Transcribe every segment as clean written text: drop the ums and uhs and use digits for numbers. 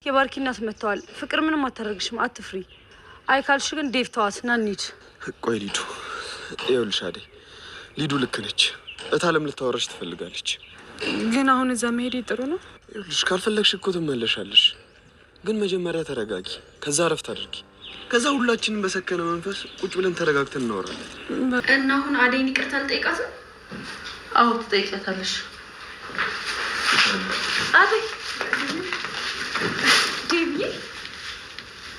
የባርኪ እናት መጥተዋል። ፍቅር ምንም አታደርግሽም፣ አትፍሪ። አይ ካልሽ ግን ዴቭ ተዋት፣ ና እንሂድ። ቆይ ሊዱ፣ ይኸውልሽ አደይ፣ ሊዱ ልክ ነች። እታለም ልታወራሽ ትፈልጋለች። ግን አሁን እዛ መሄድ ጥሩ ነው? ይኸውልሽ ካልፈለግሽ እኮ ትመለሻለሽ። ግን መጀመሪያ ተረጋጊ፣ ከዛ እረፍት አድርጊ። ከዛ ሁላችንም በሰከነ መንፈስ ቁጭ ብለን ተረጋግተን እናወራለን። እና አሁን አደይን ይቅርታ አልጠይቃትም? አዎ ትጠይቂያታለሽ። አደይ ዴቭዬ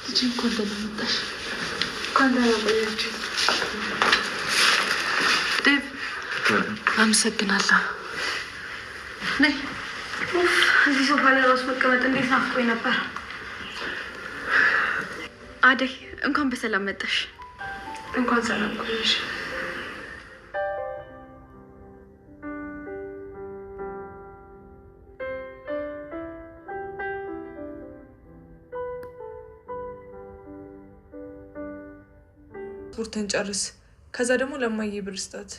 ልጅ እንኳን ደህና መጣሽ። እንኳን ደህና ቆያችሁ። ዴቭ አመሰግናለሁ። ነይ። እዚህ ሶፋ ላይ ራሱ መቀመጥ እንዴት ናፍቆኝ ነበር። አደይ እንኳን በሰላም መጣሽ። እንኳን ሰላም ቆየሽ። ስፖርትን ጨርስ፣ ከዛ ደግሞ ለማዬ ብር ስጣት።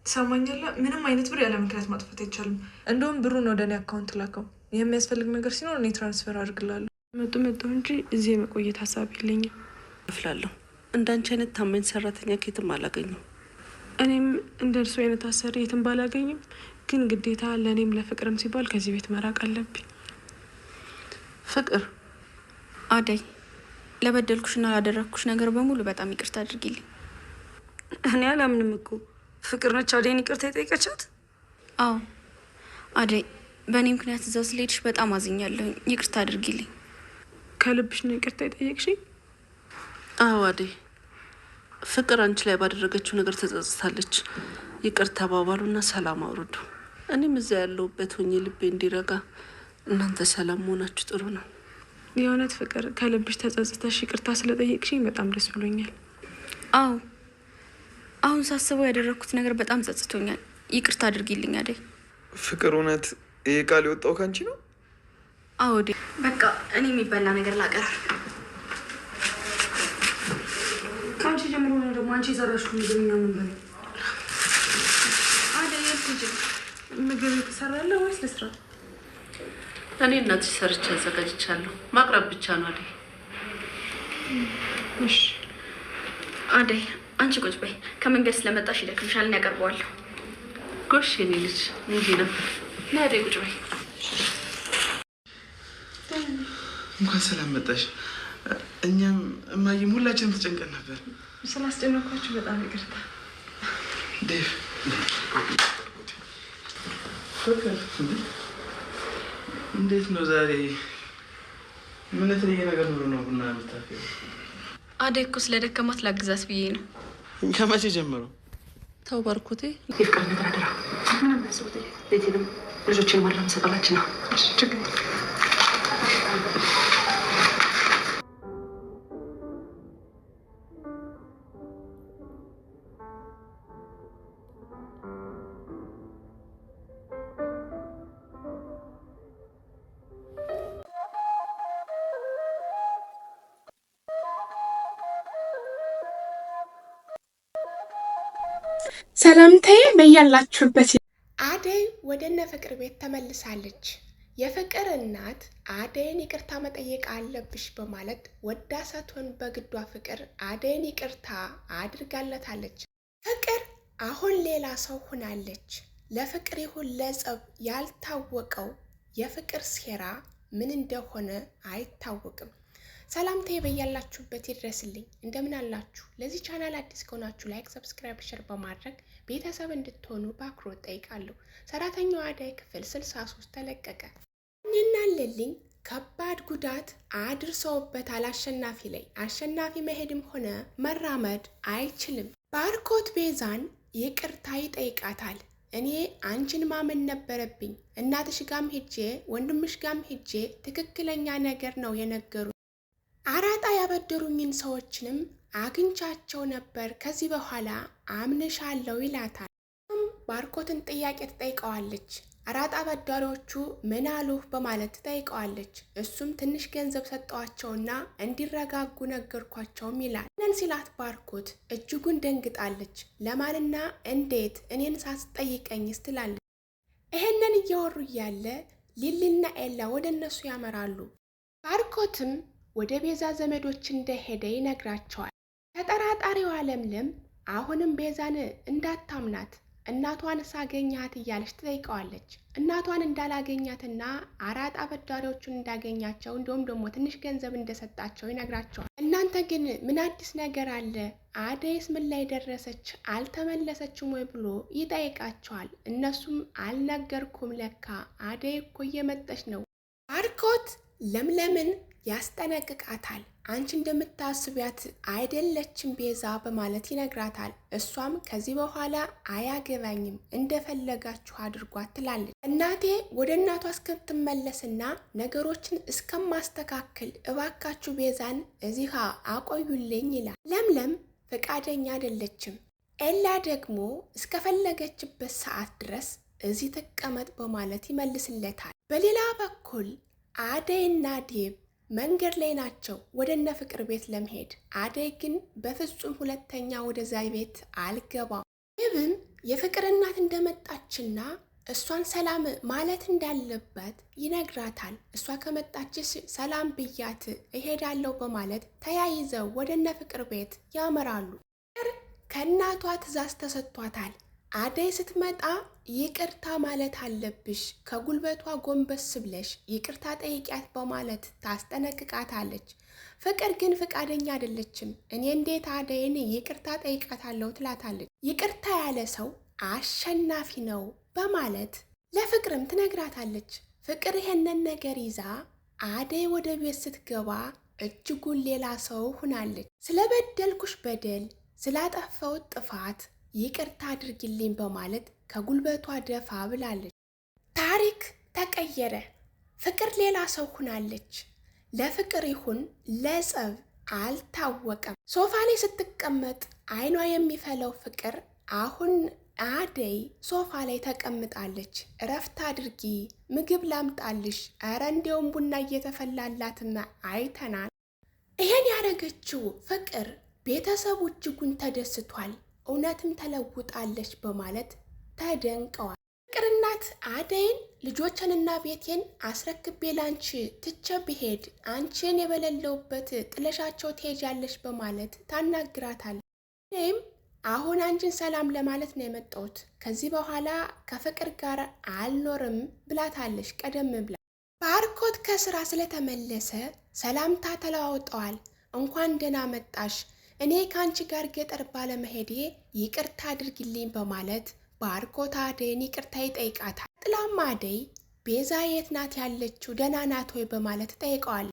ትሰማኛለህ? ምንም አይነት ብር ያለ ምክንያት ማጥፋት አይቻልም። እንደውም ብሩን ወደ እኔ account ላከው። የሚያስፈልግ ነገር ሲኖር እኔ transfer አድርግላለሁ። መጡ መጡ እንጂ እዚህ የመቆየት ሀሳብ የለኝም። እፍላለሁ። እንዳንቺ አይነት ታማኝ ሰራተኛ ከየትም አላገኘም። እኔም እንደ እርሱ አይነት አሰሪ የትም ባላገኝም፣ ግን ግዴታ ለእኔም ለፍቅርም ሲባል ከዚህ ቤት መራቅ አለብኝ። ፍቅር አደይ ለበደልኩሽና ላደረግኩሽ ነገር በሙሉ በጣም ይቅርታ አድርጊልኝ። እኔ አላምንም እኮ ፍቅር ነች አደይን ይቅርታ የጠየቀቻት። አዎ አደይ፣ በእኔ ምክንያት እዛ ስለሄድሽ በጣም አዝኛለሁኝ። ይቅርታ አድርጊልኝ። ከልብሽ ነው ይቅርታ የጠየቅሽኝ? አዎ አደይ፣ ፍቅር አንቺ ላይ ባደረገችው ነገር ተጸጽታለች። ይቅር ተባባሉና ሰላም አውርዱ። እኔም እዛ ያለሁበት ሆኜ ልቤ እንዲረጋ እናንተ ሰላም መሆናችሁ ጥሩ ነው። የእውነት ፍቅር ከልብሽ ተጸጽተሽ ይቅርታ ስለጠየቅሽኝ በጣም ደስ ብሎኛል። አዎ አሁን ሳስበው ያደረግኩት ነገር በጣም ጸጽቶኛል። ይቅርታ አድርጊልኝ አደይ። ፍቅር፣ እውነት ይሄ ቃል የወጣው ከአንቺ ነው? አዎ ዴ፣ በቃ እኔ የሚበላ ነገር ላቀርብ። ከአንቺ ጀምሮ ነው ደግሞ አንቺ የሰራሽው ምግብ እኛ ምን በለው። አደይ አትሄጂም? ምግብ የተሰራለ ወይስ ልስራ? እኔ እናትሽ ሰርቼ አዘጋጅቻለሁ። ማቅረብ ብቻ ነው አደይ። እሺ አደይ አንቺ ቁጭ በይ፣ ከመንገድ ስለመጣሽ ይደክምሻል። እኔ ያቀርበዋለሁ። ጎሽ የኔ ልጅ እንዲህ ነው። ነይ አደይ ቁጭ በይ። እንኳን ሰላም መጣሽ። እኛም እማዬም ሁላችንም ተጨንቀን ነበር። ስላስጨነኳችሁ በጣም ይቅርታ። ዴቭ ፍቅር፣ እንዴት ነው ዛሬ? ምን የተለየ ነገር ኖሮ ነው ቡና የምታፈይው? አደይ እኮ ስለደከማት ላግዛት ብዬ ነው። ከመቼ ጀምሮ? ተው ባርኮቴ፣ የፍቅር ነገር አደራ። ምንም ያስቡት ቤቴንም ልጆችን ማድረግ መሰጠላችን ነው። ችግር የለም። ሰላምታዬ በያላችሁበት። አደይ ወደ እነ ፍቅር ቤት ተመልሳለች። የፍቅር እናት አደይን ይቅርታ መጠየቅ አለብሽ በማለት ወዳ ሳትሆን በግዷ ፍቅር አደይን ይቅርታ አድርጋለታለች። ፍቅር አሁን ሌላ ሰው ሆናለች። ለፍቅር ይሁን ለጸብ ያልታወቀው የፍቅር ሴራ ምን እንደሆነ አይታወቅም። ሰላምታዬ በያላችሁበት ይድረስልኝ። እንደምን አላችሁ? ለዚህ ቻናል አዲስ ከሆናችሁ like፣ subscribe፣ share በማድረግ ቤተሰብ እንድትሆኑ በአክብሮት ጠይቃለሁ። ሰራተኛዋ አደይ ክፍል 63 ተለቀቀ። እኔና አለልኝ ከባድ ጉዳት አድርሰውበታል አሸናፊ ላይ። አሸናፊ መሄድም ሆነ መራመድ አይችልም። ባርኮት ቤዛን ይቅርታ ይጠይቃታል። እኔ አንቺን ማመን ነበረብኝ። እናትሽ ጋም ሄጄ ወንድምሽ ጋም ሄጄ ትክክለኛ ነገር ነው የነገሩ አራጣ ያበደሩኝን ሰዎችንም አግኝቻቸው ነበር። ከዚህ በኋላ አምንሻለሁ ይላታል። ባርኮትን ጥያቄ ትጠይቀዋለች። አራጣ አበዳሪዎቹ ምን አሉህ በማለት ትጠይቀዋለች። እሱም ትንሽ ገንዘብ ሰጠዋቸውና እንዲረጋጉ ነገርኳቸውም ይላል። ነን ሲላት ባርኮት እጅጉን ደንግጣለች። ለማንና እንዴት እኔን ሳትጠይቀኝስ ትላለች። ይሄንን እያወሩ እያለ ሊሊና ኤላ ወደ እነሱ ያመራሉ። ባርኮትም ወደ ቤዛ ዘመዶች እንደሄደ ይነግራቸዋል። ተጠራጣሪዋ ለምለም አሁንም ቤዛን እንዳታምናት እናቷን ሳገኛት እያለች ትጠይቀዋለች። እናቷን እንዳላገኛትና አራጣ አበዳሪዎቹን እንዳገኛቸው እንዲሁም ደግሞ ትንሽ ገንዘብ እንደሰጣቸው ይነግራቸዋል። እናንተ ግን ምን አዲስ ነገር አለ? አደይስ ምን ላይ ደረሰች? አልተመለሰችም ወይ ብሎ ይጠይቃቸዋል። እነሱም አልነገርኩም፣ ለካ አደይ እኮ እየመጠች ነው። ባርኮት ለምለምን ያስጠነቅቃታል። አንቺ እንደምታስቢያት አይደለችም ቤዛ በማለት ይነግራታል። እሷም ከዚህ በኋላ አያገባኝም እንደፈለጋችሁ አድርጓት ትላለች። እናቴ ወደ እናቷ እስክትመለስና ነገሮችን እስከማስተካከል እባካችሁ ቤዛን እዚህ አቆዩልኝ ይላል። ለምለም ፈቃደኛ አይደለችም። ኤላ ደግሞ እስከፈለገችበት ሰዓት ድረስ እዚህ ትቀመጥ በማለት ይመልስለታል። በሌላ በኩል አደይና ዴብ መንገድ ላይ ናቸው ወደ እነ ፍቅር ቤት ለመሄድ። አደይ ግን በፍጹም ሁለተኛ ወደዛ ቤት አልገባም። ዴብም የፍቅር እናት እንደመጣችና እሷን ሰላም ማለት እንዳለበት ይነግራታል። እሷ ከመጣችስ ሰላም ብያት እሄዳለሁ በማለት ተያይዘው ወደ እነ ፍቅር ቤት ያመራሉ። ፍቅር ከእናቷ ትዕዛዝ ተሰጥቷታል። አደይ ስትመጣ ይቅርታ ማለት አለብሽ፣ ከጉልበቷ ጎንበስ ብለሽ ይቅርታ ጠይቂያት በማለት ታስጠነቅቃታለች። ፍቅር ግን ፍቃደኛ አይደለችም። እኔ እንዴት አደይን ይቅርታ ጠይቃታለሁ ትላታለች። ይቅርታ ያለ ሰው አሸናፊ ነው በማለት ለፍቅርም ትነግራታለች። ፍቅር ይሄንን ነገር ይዛ አደይ ወደ ቤት ስትገባ እጅጉን ሌላ ሰው ሆናለች። ስለበደልኩሽ በደል ስላጠፋሁት ጥፋት ይቅርታ አድርጊልኝ በማለት ከጉልበቷ ደፋ ብላለች። ታሪክ ተቀየረ። ፍቅር ሌላ ሰው ሆናለች። ለፍቅር ይሁን ለጸብ አልታወቀም። ሶፋ ላይ ስትቀመጥ አይኗ የሚፈለው ፍቅር አሁን አደይ ሶፋ ላይ ተቀምጣለች። እረፍት አድርጊ፣ ምግብ ላምጣልሽ፣ ኧረ እንዲያውም ቡና እየተፈላላትም አይተናል። ይሄን ያደረገችው ፍቅር ቤተሰቡ እጅጉን ተደስቷል። እውነትም ተለውጣለች በማለት ተደንቀዋል። ፍቅር እናት አደይን ልጆችንና ቤቴን አስረክቤ ላንቺ ትቼ ብሄድ አንቺን የበለለውበት ጥለሻቸው ትሄጃለሽ በማለት ታናግራታለች። አደይም አሁን አንቺን ሰላም ለማለት ነው የመጣሁት፣ ከዚህ በኋላ ከፍቅር ጋር አልኖርም ብላታለች። ቀደም ብላ ባርኮት ከስራ ስለተመለሰ ሰላምታ ተለዋውጠዋል። እንኳን ደህና መጣሽ፣ እኔ ከአንቺ ጋር ገጠር ባለመሄዴ ይቅርታ አድርጊልኝ በማለት ባርኮት አደይን ይቅርታ ይጠይቃታል። ጥላም አደይ ቤዛ የት ናት ያለችው ደህና ናት ወይ በማለት ጠይቀዋል።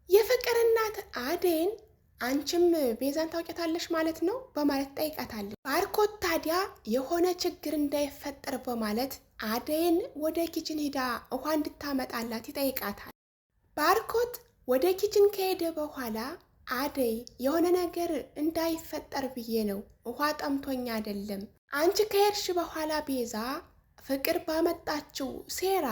የፍቅር እናት አደይን አንቺም ቤዛን ታውቂያታለሽ ማለት ነው በማለት ጠይቃታለች። ባርኮት ታዲያ የሆነ ችግር እንዳይፈጠር በማለት አደይን ወደ kitchen ሂዳ ውሃ እንድታመጣላት ይጠይቃታል። ባርኮት ወደ kitchen ከሄደ በኋላ አደይ የሆነ ነገር እንዳይፈጠር ብዬ ነው፣ ውሃ ጠምቶኝ አይደለም። አንቺ ከሄድሽ በኋላ ቤዛ ፍቅር ባመጣችው ሴራ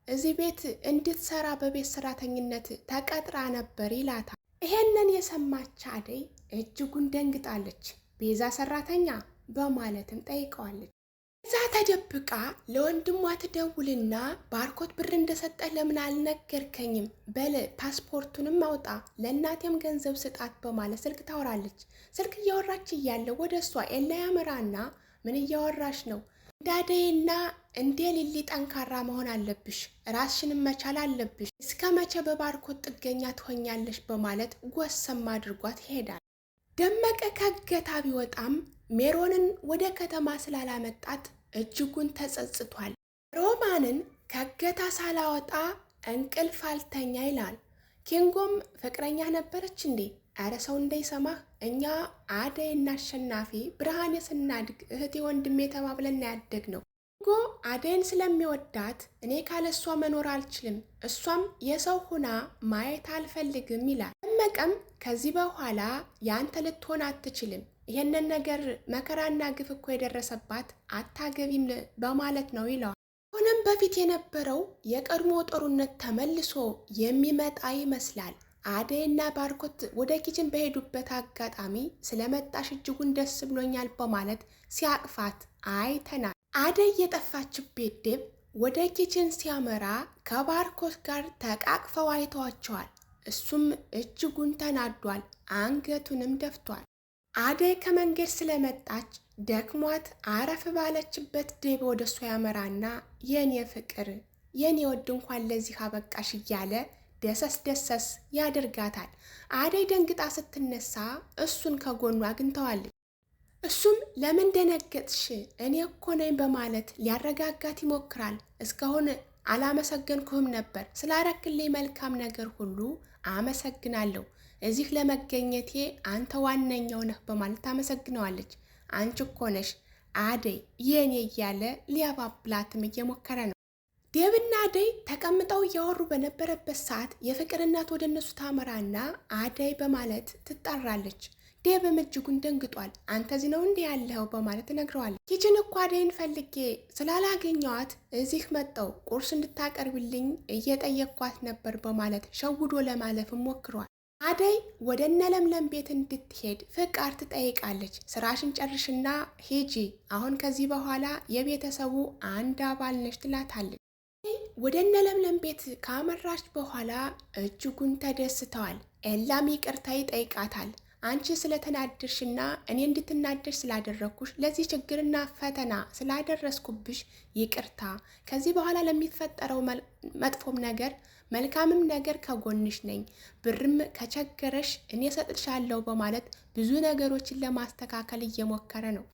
እዚህ ቤት እንድትሰራ በቤት ሰራተኝነት ተቀጥራ ነበር ይላታል። ይሄንን የሰማች አደይ እጅጉን ደንግጣለች። ቤዛ ሰራተኛ በማለትም ጠይቀዋለች። እዛ ተደብቃ ለወንድሟ ትደውልና ባርኮት ብር እንደሰጠህ ለምን አልነገርከኝም? በል ፓስፖርቱንም አውጣ ለእናቴም ገንዘብ ስጣት በማለት ስልክ ታወራለች። ስልክ እያወራች እያለ ወደ እሷ ኤላ ያመራና ምን እያወራሽ ነው? እንደ አደይና እንደ ሊሊ ጠንካራ መሆን አለብሽ፣ ራስሽንም መቻል አለብሽ። እስከ መቼ በባርኮት ጥገኛ ትሆኛለሽ? በማለት ጎሰም አድርጓት ይሄዳል። ደመቀ ከእገታ ቢወጣም ሜሮንን ወደ ከተማ ስላላመጣት እጅጉን ተጸጽቷል። ሮማንን ከእገታ ሳላወጣ እንቅልፍ አልተኛ ይላል። ኪንጎም ፍቅረኛ ነበረች እንዴ? አረ ሰው እንዳይሰማህ እኛ አደይና አሸናፊ ብርሃኔ ስናድግ እህቴ ወንድሜ ተባብለን ያደግ ነው። ኪንጎ አደይን ስለሚወዳት እኔ ካለሷ መኖር አልችልም፣ እሷም የሰው ሁና ማየት አልፈልግም ይላል። ደመቀም ከዚህ በኋላ ያንተ ልትሆን አትችልም፣ ይሄንን ነገር መከራና ግፍ እኮ የደረሰባት አታገቢም በማለት ነው ይለዋል። አሁንም በፊት የነበረው የቀድሞ ጦርነት ተመልሶ የሚመጣ ይመስላል። አደይና ባርኮት ወደ kitchen በሄዱበት አጋጣሚ ስለመጣሽ እጅጉን ደስ ብሎኛል በማለት ሲያቅፋት አይተናል። አደይ የጠፋችበት ዴብ ወደ kitchen ሲያመራ ከባርኮት ጋር ተቃቅፈው አይተዋቸዋል። እሱም እጅጉን ተናዷል፣ አንገቱንም ደፍቷል። አደይ ከመንገድ ስለመጣች ደክሟት አረፍ ባለችበት ዴብ ወደ እሷ ያመራና የኔ ፍቅር የኔ ወድ እንኳን ለዚህ አበቃሽ እያለ ደሰስ ደሰስ ያደርጋታል። አደይ ደንግጣ ስትነሳ እሱን ከጎኗ አግኝተዋለች። እሱም ለምን ደነገጥሽ? እኔ እኮ ነኝ በማለት ሊያረጋጋት ይሞክራል። እስካሁን አላመሰገንኩህም ነበር፣ ስላረክልኝ መልካም ነገር ሁሉ አመሰግናለሁ። እዚህ ለመገኘቴ አንተ ዋነኛው ነህ በማለት ታመሰግነዋለች። አንቺ እኮ ነሽ አደይ የኔ እያለ ሊያባብላትም እየሞከረ ነው። ዴብና አደይ ተቀምጠው እያወሩ በነበረበት ሰዓት የፍቅር እናት ወደ እነሱ ታመራና አደይ በማለት ትጣራለች። ዴብም እጅጉን ደንግጧል። አንተ እዚህ ነው እንዲህ ያለኸው በማለት ትነግረዋለች። Kitchen እኮ አደይን ፈልጌ ስላላገኘዋት እዚህ መጣው ቁርስ እንድታቀርብልኝ እየጠየቅኳት ነበር በማለት ሸውዶ ለማለፍም ሞክሯል። አደይ ወደ እነ ለምለም ቤት እንድትሄድ ፍቃድ ትጠይቃለች። ስራሽን ጨርሽና ሂጂ፣ አሁን ከዚህ በኋላ የቤተሰቡ አንድ አባል ነሽ ትላታለች። ወደ እነ ለምለም ቤት ካመራች በኋላ እጅጉን ተደስተዋል። ኤላም ይቅርታ ይጠይቃታል። አንቺ ስለተናደድሽና እኔ እንድትናደድ ስላደረግኩሽ ለዚህ ችግርና ፈተና ስላደረስኩብሽ ይቅርታ። ከዚህ በኋላ ለሚፈጠረው መጥፎም ነገር መልካምም ነገር ከጎንሽ ነኝ፣ ብርም ከቸገረሽ እኔ ሰጥሻለሁ በማለት ብዙ ነገሮችን ለማስተካከል እየሞከረ ነው።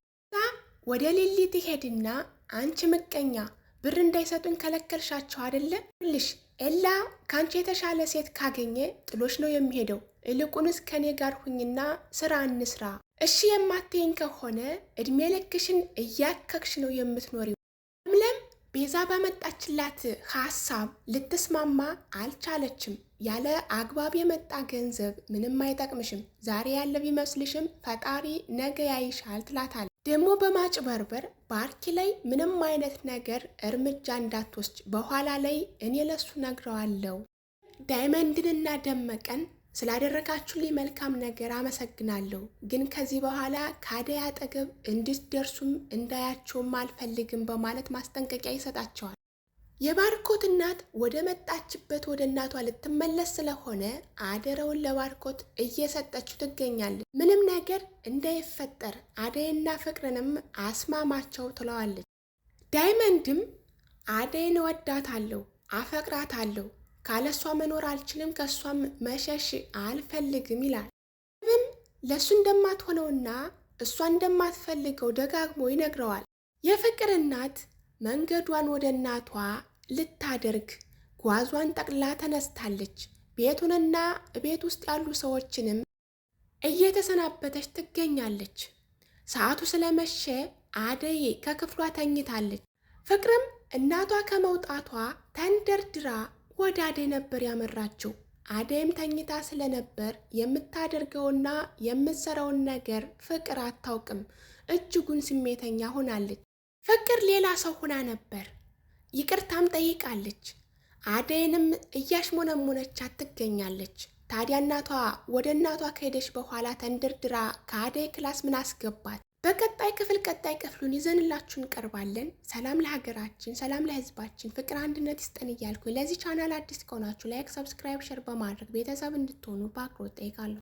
ወደ ሊሊ ትሄድና አንቺ ምቀኛ ብር እንዳይሰጡኝ ከለከልሻቸው አደለ? ልሽ ኤላ ከአንቺ የተሻለ ሴት ካገኘ ጥሎሽ ነው የሚሄደው። ይልቁንስ ከኔ ጋር ሁኝና ስራ እንስራ። እሺ የማትይኝ ከሆነ እድሜ ልክሽን እያከክሽ ነው የምትኖሪው። ለምለም ቤዛ ባመጣችላት ሀሳብ ልትስማማ አልቻለችም። ያለ አግባብ የመጣ ገንዘብ ምንም አይጠቅምሽም፣ ዛሬ ያለ ቢመስልሽም ፈጣሪ ነገ ያይሻል ትላታለች። ደግሞ በማጭበርበር ባርኪ ላይ ምንም አይነት ነገር እርምጃ እንዳትወስጅ፣ በኋላ ላይ እኔ ለሱ ነግረዋለሁ። ዳይመንድንና ደመቀን ስላደረጋችሁልኝ መልካም ነገር አመሰግናለሁ፣ ግን ከዚህ በኋላ ከአደይ አጠገብ እንድትደርሱም እንዳያቸውም አልፈልግም በማለት ማስጠንቀቂያ ይሰጣቸዋል። የባርኮት እናት ወደ መጣችበት ወደ እናቷ ልትመለስ ስለሆነ አደረውን ለባርኮት እየሰጠችው ትገኛለች። ምንም ነገር እንዳይፈጠር አደይና ፍቅርንም አስማማቸው ትለዋለች። ዳይመንድም አደይን እወዳታለሁ፣ አፈቅራታለሁ፣ ካለሷ መኖር አልችልም፣ ከእሷም መሸሽ አልፈልግም ይላል። ብም ለእሱ እንደማትሆነውና እሷ እንደማትፈልገው ደጋግሞ ይነግረዋል። የፍቅር እናት መንገዷን ወደ እናቷ ልታደርግ ጓዟን ጠቅላ ተነስታለች። ቤቱንና ቤት ውስጥ ያሉ ሰዎችንም እየተሰናበተች ትገኛለች። ሰዓቱ ስለመሸ አደይ ከክፍሏ ተኝታለች። ፍቅርም እናቷ ከመውጣቷ ተንደርድራ ወደ አደይ ነበር ያመራችው። አደይም ተኝታ ስለነበር የምታደርገውና የምትሰራውን ነገር ፍቅር አታውቅም። እጅጉን ስሜተኛ ሆናለች። ፍቅር ሌላ ሰው ሆና ነበር። ይቅርታም ጠይቃለች። አደይንም እያሽሞነሞነቻት ትገኛለች። ታዲያ እናቷ ወደ እናቷ ከሄደች በኋላ ተንደርድራ ከአደይ class ምን አስገባት? በቀጣይ ክፍል ቀጣይ ክፍሉን ይዘንላችሁ እንቀርባለን። ሰላም ለሀገራችን፣ ሰላም ለሕዝባችን፣ ፍቅር አንድነት ይስጠን እያልኩ ለዚህ ቻናል አዲስ ከሆናችሁ like፣ subscribe፣ share በማድረግ ቤተሰብ እንድትሆኑ በአክብሮት እጠይቃለሁ።